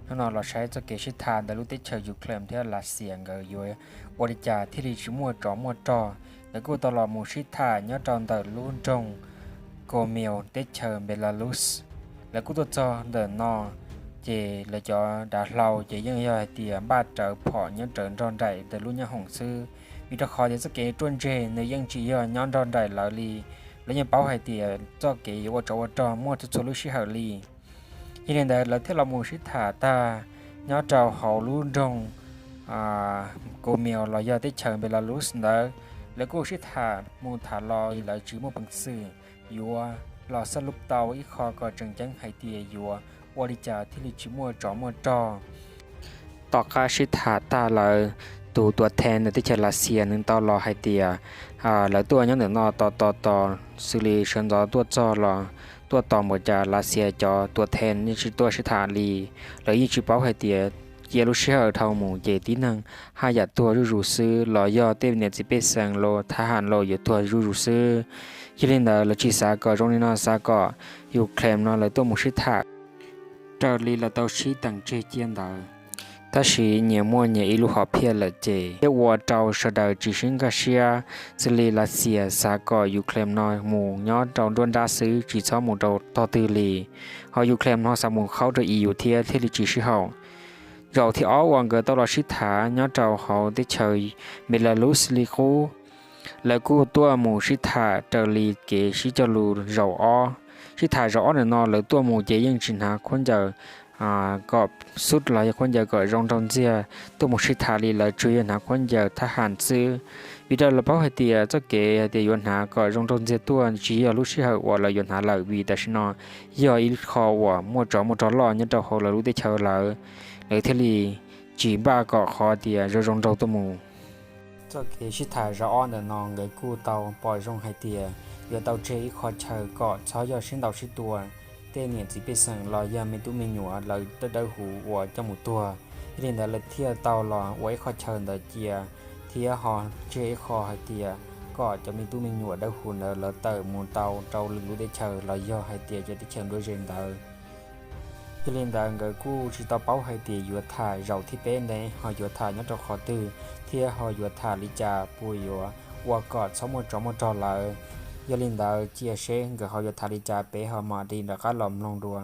Hnub no los saib txoj kev sib tham ntawm lub teb chaws Ukraine thiab Lav Xias nkawd yuav ua li cas thiaj li tsis muaj tsov muaj rog. Lawv kuj tau los mus sib tham nyob rau ntawm lub nroog Komi teb chaws Belarus. Lawv kuj tuaj txog ntawm no, ces lawv cov dav hlau ces yeej yog hais tias npaj rawv phom nyob rawv nrog nraim ntawm lub nyob hoom xwb, vim rau qhov tias txoj kev ruaj ntseg nws yeej tsis yog nyob nrog nraim lawv li. Lawv yeej paub hais tias txoj kev yuav ua tsov ua rog muaj txhua txhua lub sij hawm li. Yog li ntawd lawv thiaj los mus sib tham tag nyob rau hauv lub nroog Komi los yog teb chaws Belarus ntawd. Lawv kuj sib tham mus tham los lawv tsis muaj peev xwm yuav los xab lub tau ib qho kom tseem ceeb hais tias yuav ua li cas thiaj li tsis muaj tsov muaj rog. Tom qab sib tham tag lawm, tus tuam thej ntawm teb chaws Lav Xias nws tau los hais tias lawv tuaj nyob ntawm no tos tos tos, xws li sawv ntxov tuaj txog los tuaj tos npaum cas Lav Xias cov tuam thej yeej tsis tuaj sib tham li. Lawv yeej tsis paub hais tias cia lub sij hawm dhau mus ces tib neeg haj yam tuag zuj zus xwb los yog tej niam txiv pej xeem los thab ham los yuav tuag zuj zus xwb. Yog li ntawd lawv tsis xav kom zoo li no, xav kom Ukraine no lawv tuaj mus sib tham raws li lawv tau sib teem tseg cia ntawd. Tab sis nyias muaj nyias ib lub hom phiaj lawm ces thiaj ua rau sawv daws tsis sib nkag siab. Xws li Lav Xias xav kom Ukraine no mus nyob rau nruab nrab xwb tsis txhob mus rau tog twg li, ho Ukraine no xav mus qhaub rau E U thiab thiaj li tsis sib haum. Zaum thib ob uas nkawd tau los sib tham nyob rau hauv teb chaws Belarus li qub, lawv kuj tuaj mus sib tham raws li kev sib cog lus zaum ob. Sib tham zaum ob ntawm no lawv tuaj mus ces yeej tsis hnav khaub ncaws kom xub los yog khaub ncaws kom zoo nraug ntxiag tuaj mus sib tham li, lawv tsuas yog hnav khaub ncaws thab ham xwb. Vim rau lawv paub hais tias txoj kev hais tias yuav hnav kom zoo nraug ntxiag tuaj tsis yog lub sij hawm uas lawv yuav hnav lawm, vim tam sim no yog ib qho uas muaj tsov muaj rog loj nyob rau hauv lawv lub teb chaws lawm, lawv thiaj li tsis npaj kom qhov tias zoo zoo nraug tuaj mus. Txoj kev sib tham zaum ob ntawm no nkawd kuj tau pom zoo hais tias yuav tau tseg ib qho chaw kom txhob yog sib ntaus sib tua, tej niam txiv pej xeem los yog me tub me nyuam lawv dawb dawb huv uas coj mus tuag. Yog li ntawd lawv thiaj tau los ua ib qho chaw ntawd cia, thiab ho tseg ib qho hais tias kom cov me tub me nyuam dawb huv ntawd lawv tawm mus tau rau lwm lub teb chaws los yog hais tias cov teb chaws nruab ze ntawd. Yog li ntawd nkawd kuj tsis tau paub hais tias yuav tham zaum thib peb ne ho yuav tham nyob rau qhov twg thiab ho yuav tham li cas puas yuav ua kom txhob muaj tsov muaj rog lawm. Yog li ntawd cia seb nkawd ho yuav tham li cas peb ho mam li rov qab los mloog dua.